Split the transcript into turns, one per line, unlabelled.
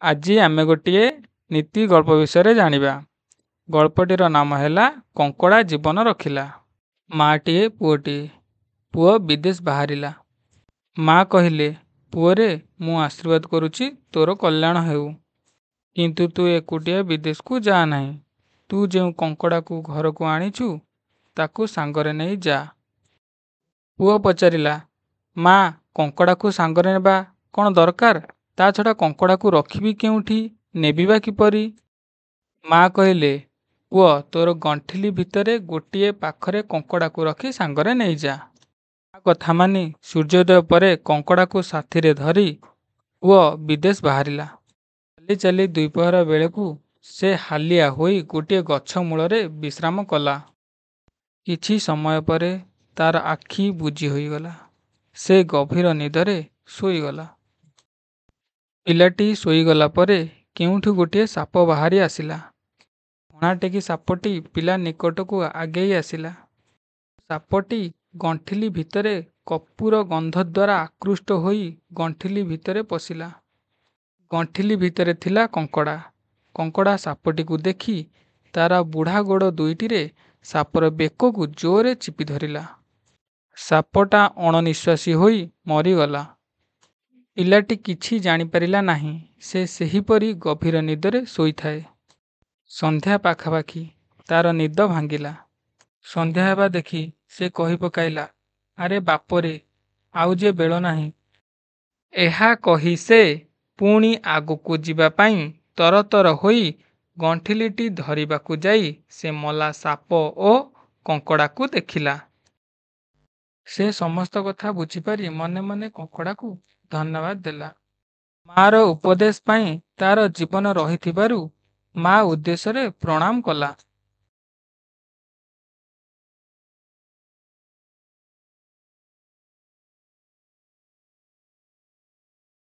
ଆଜି ଆମେ ଗୋଟିଏ ନୀତି ଗଳ୍ପ ବିଷୟରେ ଜାଣିବା। ଗଳ୍ପଟିର ନାମ ହେଲା କଙ୍କଡ଼ା ଜୀବନ ରଖିଲା। ମା'ଟିଏ ପୁଅଟିଏ। ପୁଅ ବିଦେଶ ବାହାରିଲା। ମା' କହିଲେ, "ପୁଅରେ, ମୁଁ ଆଶୀର୍ବାଦ କରୁଛି ତୋର କଲ୍ୟାଣ ହେଉ। କିନ୍ତୁ ତୁ ଏକୁଟିଆ ବିଦେଶକୁ ଯା ନାହିଁ। ତୁ ଯେଉଁ କଙ୍କଡ଼ାକୁ ଘରକୁ ଆଣିଛୁ, ତାକୁ ସାଙ୍ଗରେ ନେଇ ଯା'। ପୁଅ ପଚାରିଲା, "ମା, କଙ୍କଡ଼ାକୁ ସାଙ୍ଗରେ ନେବା କ'ଣ ଦରକାର? ତା'ଛଡ଼ା କଙ୍କଡ଼ାକୁ ରଖିବି କେଉଁଠି, ନେବି ବା କିପରି? ମା' କହିଲେ, "ପୁଅ, ତୋର ଗଣ୍ଠିଲି ଭିତରେ ଗୋଟିଏ ପାଖରେ କଙ୍କଡ଼ାକୁ ରଖି ସାଙ୍ଗରେ ନେଇଯା'। ମା' କଥା ମାନି ସୂର୍ଯ୍ୟୋଦୟ ପରେ କଙ୍କଡ଼ାକୁ ସାଥିରେ ଧରି ପୁଅ ବିଦେଶ ବାହାରିଲା। ଚାଲି ଚାଲି ଦ୍ୱିପ୍ରହର ବେଳକୁ ସେ ହାଲିଆ ହୋଇ ଗୋଟିଏ ଗଛ ମୂଳରେ ବିଶ୍ରାମ କଲା। କିଛି ସମୟ ପରେ ତା'ର ଆଖି ବୁଜି ହୋଇଗଲା। ସେ ଗଭୀର ନିଦରେ ଶୋଇଗଲା। ପିଲାଟି ଶୋଇଗଲା ପରେ କେଉଁଠୁ ଗୋଟିଏ ସାପ ବାହାରି ଆସିଲା। ଫଣା ଟେକି ସାପଟି ପିଲା ନିକଟକୁ ଆଗେଇ ଆସିଲା। ସାପଟି ଗଣ୍ଠିଲି ଭିତରେ କର୍ପୂର ଗନ୍ଧଦ୍ୱାରା ଆକୃଷ୍ଟ ହୋଇ ଗଣ୍ଠିଲି ଭିତରେ ପଶିଲା। ଗଣ୍ଠିଲି ଭିତରେ ଥିଲା କଙ୍କଡ଼ା। କଙ୍କଡ଼ା ସାପଟିକୁ ଦେଖି ତା'ର ବୁଢ଼ା ଗୋଡ଼ ଦୁଇଟିରେ ସାପର ବେକକୁ ଜୋରରେ ଚିପି ଧରିଲା। ସାପଟା ଅଣନିଃଶ୍ୱାସୀ ହୋଇ ମରିଗଲା। ପିଲାଟି କିଛି ଜାଣିପାରିଲା ନାହିଁ। ସେ ସେହିପରି ଗଭୀର ନିଦରେ ଶୋଇଥାଏ। ସନ୍ଧ୍ୟା ପାଖାପାଖି ତା'ର ନିଦ ଭାଙ୍ଗିଲା। ସନ୍ଧ୍ୟା ହେବା ଦେଖି ସେ କହି ପକାଇଲା, "ଆରେ ବାପରେ, ଆଉ ଯେ ବେଳ ନାହିଁ। ଏହା କହି ସେ ପୁଣି ଆଗକୁ ଯିବା ପାଇଁ ତରତର ହୋଇ ଗଣ୍ଠିଲିଟି ଧରିବାକୁ ଯାଇ ସେ ମଲା ସାପ ଓ କଙ୍କଡ଼ାକୁ ଦେଖିଲା। ସେ ସମସ୍ତ କଥା ବୁଝିପାରି ମନେ ମନେ କଙ୍କଡ଼ାକୁ ଧନ୍ୟବାଦ ଦେଲା। ମା'ର ଉପଦେଶ ପାଇଁ ତା'ର ଜୀବନ ରହିଥିବାରୁ ମା' ଉଦ୍ଦେଶ୍ୟରେ ପ୍ରଣାମ କଲା।